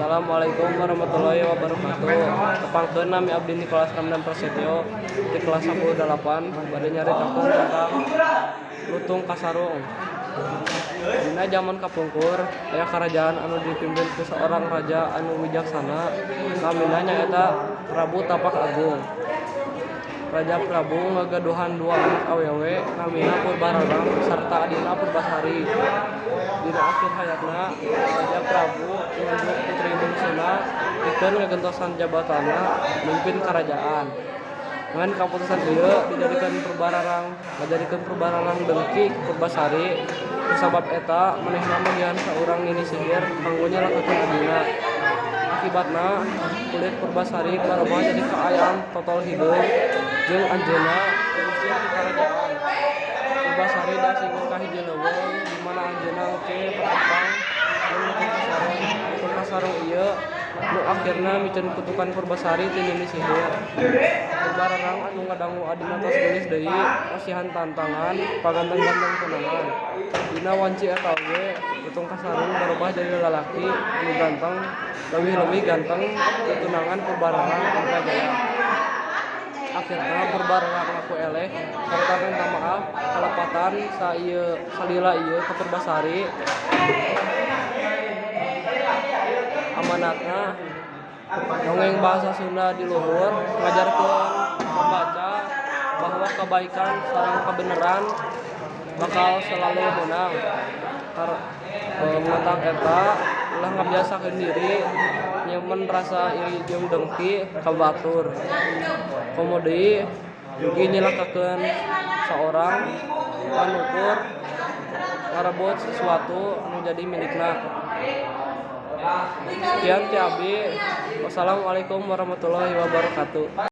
Assalamualaikum warahmatullahi wabarakatuh. Tepangkeun, nami abdi Nicholas Ramdan Prasetyo di kelas 10 bade nyaritakeun tentang Lutung Kasarung. Dina zaman kapungkur aya karajaan anu dipimpin ku seorang raja anu wijaksana, namina nyaeta Prabu Tapak Agung. Raja Prabu ngagaduhan dua anak awewe, namina Purbararang sarta adina Purbasari. Dina akhir hayatna, Raja Prabu nunjuk putri bungsuna pikeun ngagentosan jabatanna mimpin karajaan. Ngan kaputusan ieu dijadikeun Purbararang dengki ku Purbasari. Kusabab eta, manehna magihan saurang nini sihir kanggo nyelakakeun adina. Akibatna, kulit Purbasari barobah jadi kaayaan totol hideung jeung anjeunna diusir ti karajaan. Purbasari diasingkeun ka hiji leuweung di mana anjeunna engke patepang jeung Lutung Kasarung. Lutung Kasarung ieu nu akhirna miceun kutukan Purbasari ti nini sihir. Purbararang anu ngadangu adina tos geulis deui masihan tantangan paganteng-ganteng tunangan. Dina wanci eta oge Lutung Kasarung barobah jadi lalaki anu ganteng, leuwih-leuwih ganteng ti tunangan Purbararang Indrajaya. Akhirna Purbararang ngaku eleh sarta menta maaf kalepatan salila ieu ka Purbasari. Amanatna, dongeng bahasa Sunda di luhur ngajarkeun pambaca bahwa kabaikan sareng kabeneran bakal selalu meunang. Matak eta, ulah ngabiasakeun diri nyimpen rasa iri jeung dengki ka batur. Komo deui dugi nyilakakeun saorang ngan ukur ngarebut sesuatu anu jadi milikna. Sekian ti abdi. Wassalamualaikum warahmatullahi wabarakatuh.